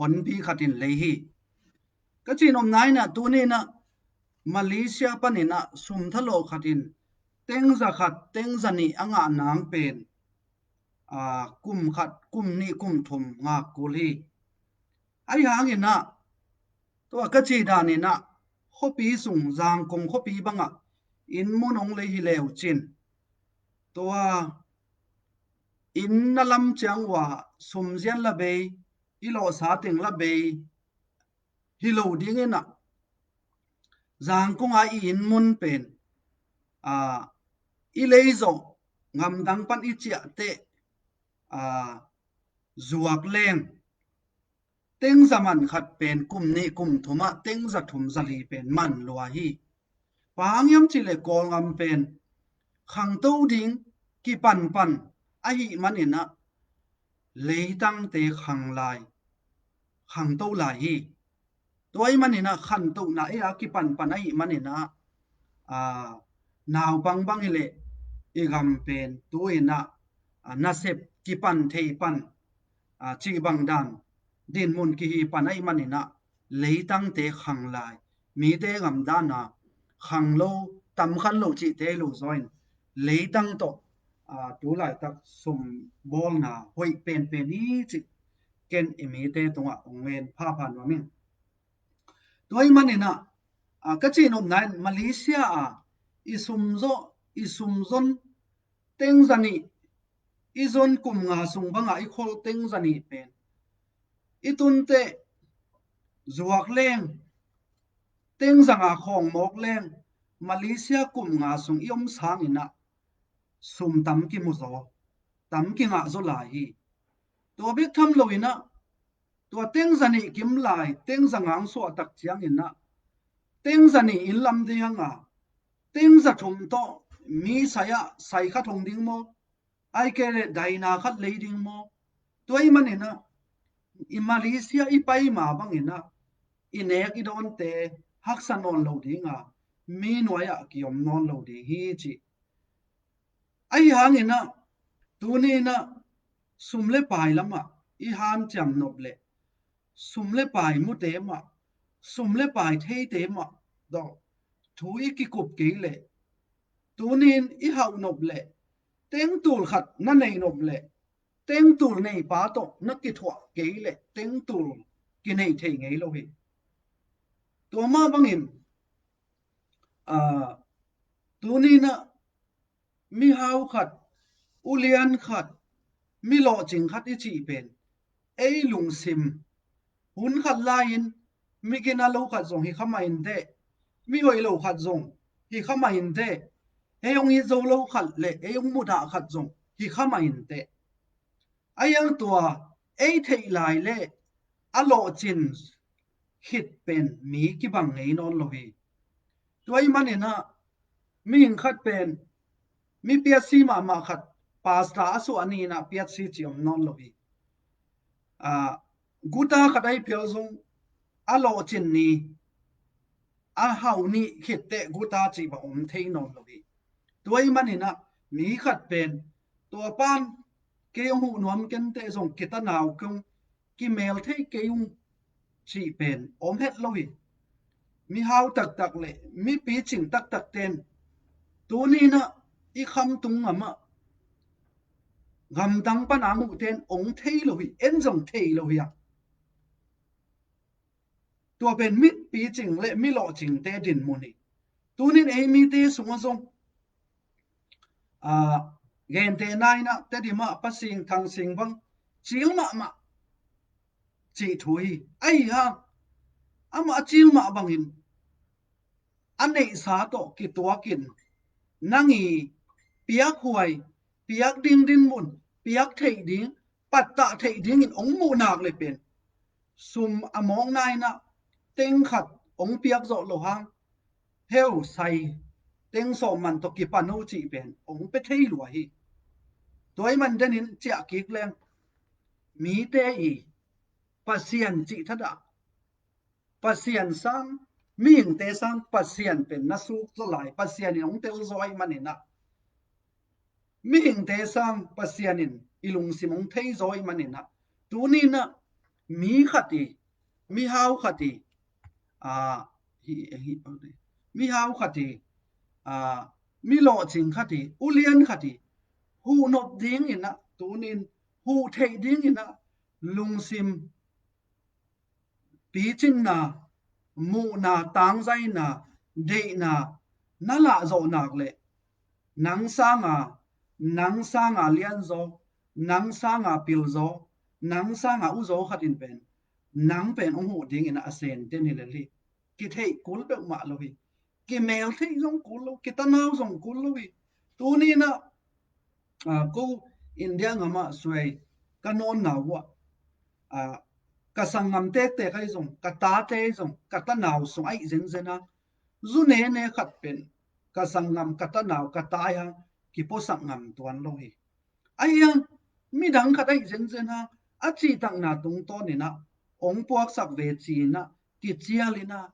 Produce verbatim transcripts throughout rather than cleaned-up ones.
honpi khat in lei hi. Ka cih nopna in ah tuni in ah Malaysia panin ah sum thalawh khat in tengza khat tengza nih a ngah nang pen kum khat kum nih kum thum ngak kul hi. Ahi hangin ah tua ka cih danin ah khuapi sung Zangkong khuapi bangah inn mun hong lei hi leu cin tua inn na lam ciang uh ah sum zian la bei, i lawhsa teng la bei hi lo dingin ah Zangkong a i inn mun pen i lei zawh gamdang pan i ciah teh zuak leng tengza man khat pen kum nih kum thum ah tengza thum za li pen man lua hi. Bang hang hiam cih leh Kawlgam pen khangto ding kipanpan ahih manin ah leitangte khang lai, khangto lai hi. Tua ahih manin ah khantohna ei a kipanpan ahih manin ah naupang bang hi leh i gam pen tu-in ah nasep kipan thei pan cih bang dan dinmun kihi pan ahih manin ah leitangte khang lai, mite gamdana khang lo, tam khan lo cihte hi lo zaw in leitang tawh tu laitak sum bawlna hoih penpen hi cih ken i mite tungah hong ngen phapha nuam ing. Tua ahih manin ah ka cih nopna in Malaysia a i sum zawh, i sum zon tengza nih, i zon kum nga sung bangah i khol tengza nih pen i tun teh zuak leng tengza nga khawng mawk leng Malaysia kum nga sung i om sangin ah sum tam kimu zaw, tam kingah zaw lai hi. Tua bek tham loin ah tua tengza nih kim lai tengza nga hong suah tak ciangin ah tengza nih inn lam ding hang a tengza thum tawh mi sai ah sai khat hong ding maw, ahih kei leh daina khat lei ding maw? Tua ahih manin ah i Malaysia i pai ma bangin ah i nek i dawnte haksa nawn lo ding a mi nuai ah kiom nawn lo ding hi cih. Ahi hangin ah tuni in ah sum le pai lamah i hanciam nop leh sum le pai mute mah, sum le pai theite mah tawh thu i kikup kei leh, tuni in i hauh nop leh tengtul khat na neih nop leh tengtul neipa tawh na kithuah kei leh tengtul kineih thei ngei lo hi. Tua mah bangin tuni in ah mihau khat, ulian khat, mi lawhcing khat i cih pen ei lungsim hun khat lai-in mi gina lo khat zong hi kha mah inteh, mi hoih lo khat zong hi kha mah inteh, ei hong it zo lo khat le ei hong mudah khat zong hi kha mah inteh. Ahi hang tua ei theih lai le a lawhcin khit pen mi kibang ngei nawn lo hi. Tua ahih manin ah mihing khat pen mi piatsi mahmah khat pastor a suah ni in ah piatsi ci om nawn lo hi. Guta khat ahi phial zong a lawhcin ni a hau ni khit teh guta cih bang om thei nawn lo hi. Tua ahih manin ah mi khat pen tua pan kei hong huh nuam kenteh zong kitanau kei hong kimel thei kei ung cih pen om het lo hi. Mihau taktak le mi picing taktak ten tuni in ah i khamtung ngamah gamdang pan a hong huhte in ong thei lo hi, en zong thei lo hi a. Tua pen mi picing le mi lawhcingte dinmun hi. Tuni in ei mite sungah zong gentehna in ah Tedim ah Pasing Thangsing bang cil mahmah cih thu hi. Ahi hang amah a cil mah bangin a neihsa tawh kituakin nang i piakhuai, piak ding dinmun, piak theih ding, pattah theih dingin ong muh nak le pen sum a mawkna in ah teng khat ong piak zawh lo hang heu sai teng sawm man tawh kipan o cih pen ong pia thei lua hi. Tua ahih man denin ciah kik leng mite i Pasian cih thadah Pasian sang, mihingte sang Pasian pen na suk zaw lai, Pasian in hong tel zaw ahih manin ah mihingte sang Pasian in i lungsim hong thei zaw ahih manin ah tuni in ah mi khat i, mihau khat i, a, hi, hi, mihau khat i, a, mi lawhcing khat i, ulian khat i, huhnop dingin ah, tunin huh theih dingin ah, lungsim picinna, muhna, tangzaina, deihna na lahzawh nak leh, nang sanga, nang sanga lianzaw, nang sanga pilzaw, nang sanga uzaw khat in pen, nang pen hong huh dingin a sente ni lel hi. Kitheih kul peuhmah lo hi. Kimel theih zong kul lo, kitanau zong kul lo hi. Tuninah, a, ko India ngamah suai ka nawnna uh ah, a, ka sanggam tektek ahi zong, ka tate ahi zong, ka tanau sung ahi zenzen a, zu nene khat pen ka sanggam, ka tanau, ka ta ahi hang kipuasak ngam tuan lo hi. Ahi hang midang khat ahi zenzen hang a cihtakna tungtawninah hong puaksak ve ci-inah kicialinah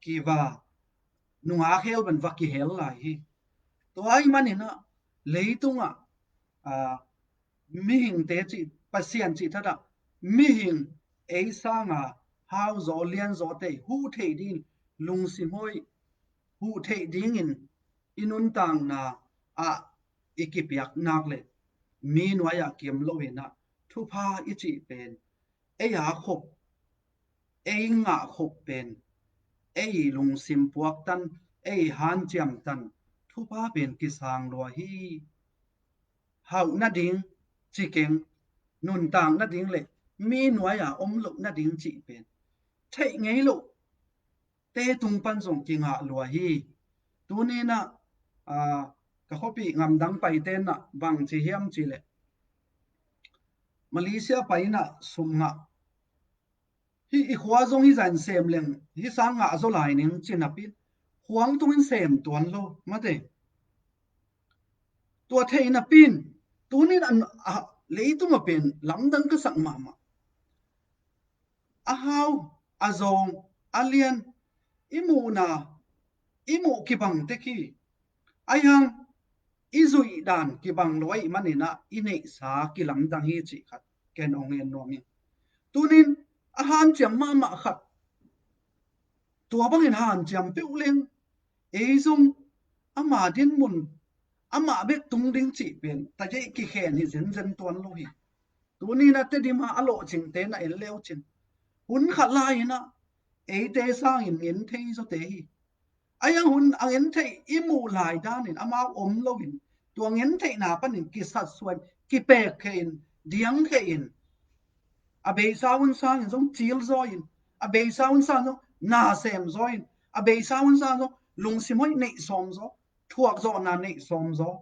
kiva nunga khel ban va kihel lai hi. Tua ahi maninah leitungah, a, mihingte cih, Pasian cih thatah mihing ei sanga hauzaw lianzawte huh theih dingin lungsim hoih huh theih dingin i nuntakna ah i kipiak nak leh mi nuai-ah kiam loinah thupha i cih pen ei a khop, ei ngah khop pen ei lungsim puaktan, ei hanciamtan thupha pen kisang lua hi. Hauh nading cikeng, nuntak nading le mi nuai-a om loh nading cih pen theih ngei loh te tung pan zong kingah lua hi. Tuninah, a, ka khuapih ngamdang paitenah bang ci hiam cihleh Malaysia painah sum ngah hi, i khua zong hi zan sem leng hi sang ngah zaw lai ning ci napi khuang tungin sem tuan lo mate. Tua thei napin tunin an, a, leitung a pen lamdang ka sak mahmah. A hau, a zawng, a lian, i muhna, i muh kibang tek hi. Ahi hang i zuih dan kibang lo ahih maninah i neihsa kilamdang hi cih khat ken hong en nuam hi. Tunin a hanciam mahmah khat tua bangin hanciam peuh leng ei zong ama dinmun, amah bek tung ding cih pen tajeih kikhen hi zenzen tuan lo hi. Tuninah Tedim a a lawhcingte na en leucin hun khat lai-inah eite sangin ngen thei zawte hi. Ahi hang hun a ngen theih i muh lai danin amau om loin tua ngen theihna panin kisatsuan, kipek khein, diang khein, a beisa hun sangin zong cil zaw in, a beisa hun sangin zong na sem zaw in, a beisa hun sangin zong lungsim hoih neih sawm zaw, thuak zawhna neih sawm zaw,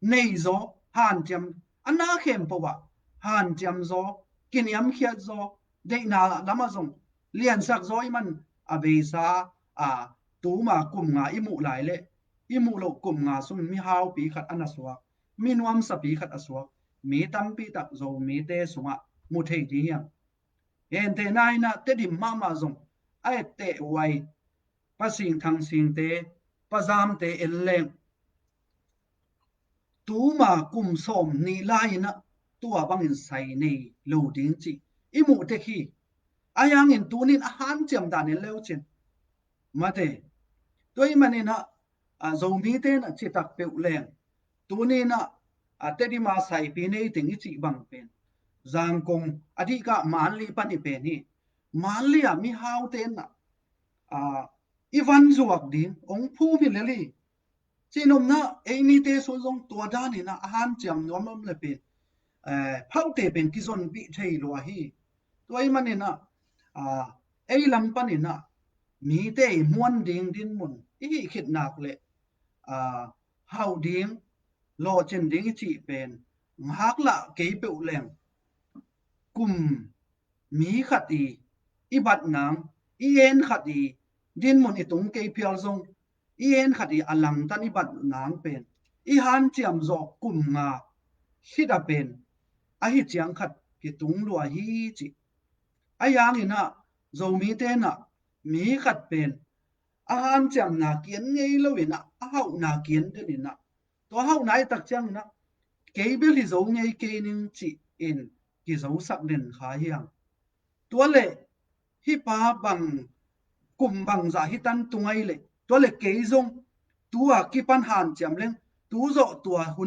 nei zaw, hanciam, a na khempeuh ah hanciam zaw, kiniamkhiat zaw, deihna lamah zong liansak zaw i man a beisa, a, tuma kum nga i muh lai leh i muh loh kum nga sung mi haupi khat a na suak, mi nuamsapi khat a suak, mi tampi tak Zomite sungah mu thei ding hiam? Hente nainah Tedim mahmah zong a etteh huai, Pa Sing Thang Singte, Pa Zamte en leng tuma kum sawm nih lai-inah tua bangin sai nei lo ding cih i muh tek hi. Ahi hangin tunin a hanciam dan en leucin mate. Tua ahih maninah, a, Zomite inah citak peuh leng tuninah, a, Tedim a saipi nei teng i cih bang pen Zangkong a dihkah Manli pan i pen hi. Manli a mihaute inah, a, i van zuak ding hong phum hi lel hi. Cihnopna ei mite sung zong tua daninah a hanciam nuam om le pen, eh, phaute pen kizonpih thei lua hi. Tua ahih maninah, a, ei lam paninah mite i muan ding dinmun i hih khit nak leh, a, hauh ding, lawhcin ding i cih pen ngaklah kei peuh leng kum mi khat i, i bat nang, i en khat i, dinmun i tung kei phial zong i en khat i a langtan i bat nang pen i hanciam zawh kum nga khit a pen ahi ciang khat kitung lua hi cih. Ahi hanginah Zomite inah mi khat pen a hanciamna kian ngei loinah a hauhna kian deninah tua hauhna i tak cianginah kei bel hi zo ngei kei ning ci-in kizosak den kha hiang. Tua le hih pa bang kum bangzah hi tan tung ai le, tua le kei zong tua kipan hanciam leng, tu zawh tua hun